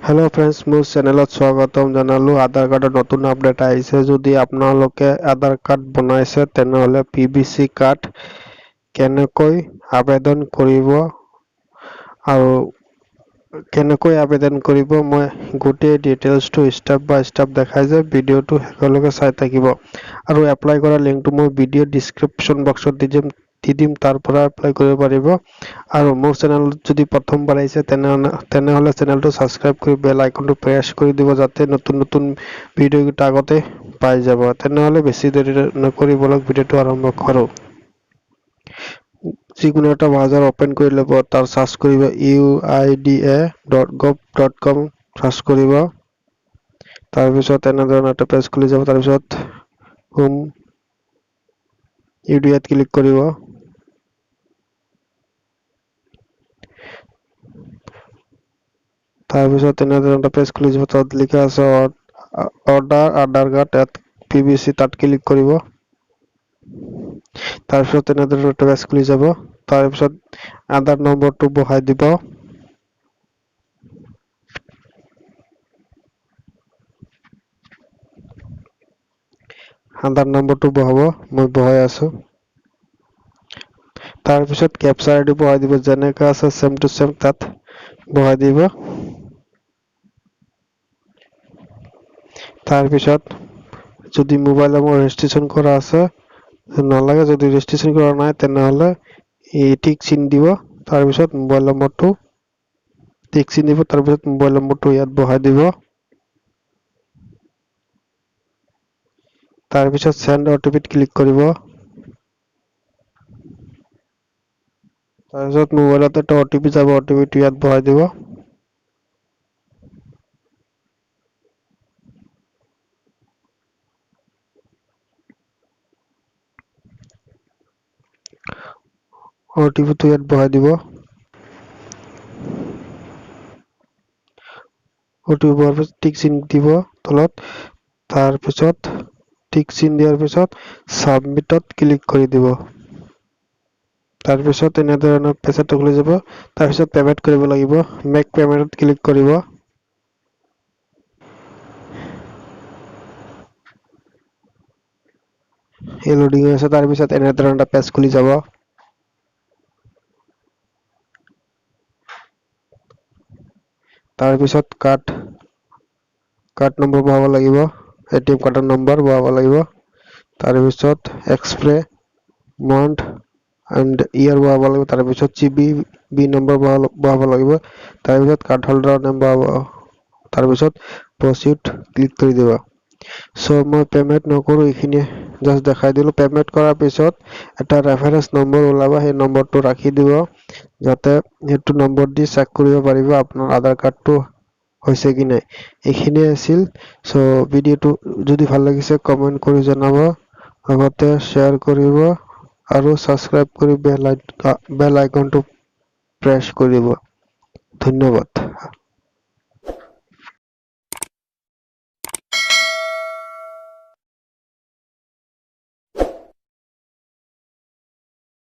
Hello' friends, মোৰ চেনেলত স্বাগতম জনালোঁ। আধাৰ কাৰ্ডৰ নতুন আপডেট আহিছে। যদি আপোনালোকে আধাৰ কাৰ্ড বনাইছে, তেনেহ'লে পিভিচি কাৰ্ড কেনেকৈ আবেদন কৰিব আৰু কেনেকৈ আবেদন কৰিব, মই গোটেই ডিটেইলছটো ষ্টেপ বাই ষ্টেপ দেখাই যাম। ভিডিঅ'টো শেষলৈকে চাই থাকিব আৰু এপ্লাই কৰা লিংকটো মই ভিডিঅ' ডিছক্ৰিপশ্যন বক্সত দি দিম, তাৰ পৰা এপ্লাই কৰিব পাৰিব। আৰু মোৰ চেনেলত যদি প্ৰথমবাৰ আহিছে, তেনেহ'লে চেনেলটো ছাবস্ক্ৰাইব কৰি বেল আইকনটো প্ৰেছ কৰি দিব, যাতে নতুন নতুন ভিডিঅ'কেইটা আগতে পাই যাব। তেনেহ'লে বেছি দেৰি নকৰি বলক, ভিডিঅ'টো আৰম্ভ কৰোঁ। যিকোনো এটা ব্ৰাউজাৰ অ'পেন কৰি ল'ব। তাৰ চাৰ্চ কৰিব uida.gov.com search কৰিব। তাৰপিছত এনেধৰণৰ এটা পেজ খুলি যাব। তাৰপিছত হোম ইউডিএত ক্লিক কৰিব। তাৰপিছত এনেধৰণৰ এটা পেজ খুলি যাব। তাত লিখা আছে অৰ্ডাৰ আধাৰ কাৰ্ড, ইয়াত পিভিচি, তাত ক্লিক কৰিব। তাৰপিছত এনেধৰণৰ এটা পেজ খুলি যাব। তাৰপিছত আধাৰ নম্বৰটো বহাই দিব। আধাৰ নম্বৰটো বহাব, মই বহাই আছো। তাৰপিছত কেপচাৰ আইডি বহাই দিব। যেনেকা আছে চেম টু চেম তাত বহাই দিব। তাৰপিছত যদি মোবাইল নম্বৰ ৰেজিষ্ট্ৰেশ্যন কৰা আছে, নালাগে। যদি ৰেজিষ্ট্ৰেশ্যন কৰা নাই, তেনেহ'লে এই টিক চিন দিব। তাৰপিছত মোবাইল নম্বৰটো টিক চিন দিব। তাৰপিছত মোবাইল নম্বৰটো ইয়াত বহাই দিব। তাৰপিছত চেণ্ড অ'টিপিত ক্লিক কৰিব। তাৰপিছত মোবাইলত এটা অ'টিপি যাব, অ'টিপিটো ইয়াত বহাই দিব। অ'টিপিটো ইয়াত বহাই দিব। অ'টিপি বহাৰ পিছত টিক চিন দিব তলত। তাৰপিছত টিক চিন দিয়াৰ পিছত ছাবমিটত ক্লিক কৰি দিব। তাৰপিছত এনেধৰণৰ পেজ এটা খুলি যাব। তাৰপিছত পে'মেণ্ট কৰিব লাগিব। মেক পে'মেণ্টত ক্লিক কৰিব। এই লোডিং হৈ আছে। তাৰপিছত এনেধৰণৰ এটা পেজ খুলি যাব। তাৰপিছত কাৰ্ড নম্বৰ বহাব লাগিব, এটিএম কাৰ্ডৰ নম্বৰ বহাব লাগিব। তাৰপিছত এক্সপায়াৰী মান্থ এণ্ড ইয়েৰ বহাব লাগিব। তাৰপিছত চিভিভি নম্বৰ বহাব লাগিব। তাৰপিছত কাৰ্ড হোল্ডাৰৰ নাম বহাব। তাৰপিছত প্ৰচিড ক্লিক কৰি দিব। চ' মই পে'মেণ্ট নকৰোঁ, এইখিনিয়ে জাষ্ট দেখাই দিলোঁ। পে'মেণ্ট কৰাৰ পিছত এটা ৰেফাৰেঞ্চ নম্বৰ ওলাব। সেই নম্বৰটো ৰাখি দিব, যাতে সেইটো নম্বৰ দি চেক কৰিব পাৰিব আপোনাৰ আধাৰ কাৰ্ডটো হৈছে কি নাই। এইখিনিয়ে আছিল। চ' ভিডিঅ'টো যদি ভাল লাগিছে, কমেণ্ট কৰি জনাব, লগতে শ্বেয়াৰ কৰিব আৰু ছাবস্ক্ৰাইব কৰি বেল আইকনটো প্ৰেছ কৰিব। ধন্যবাদ।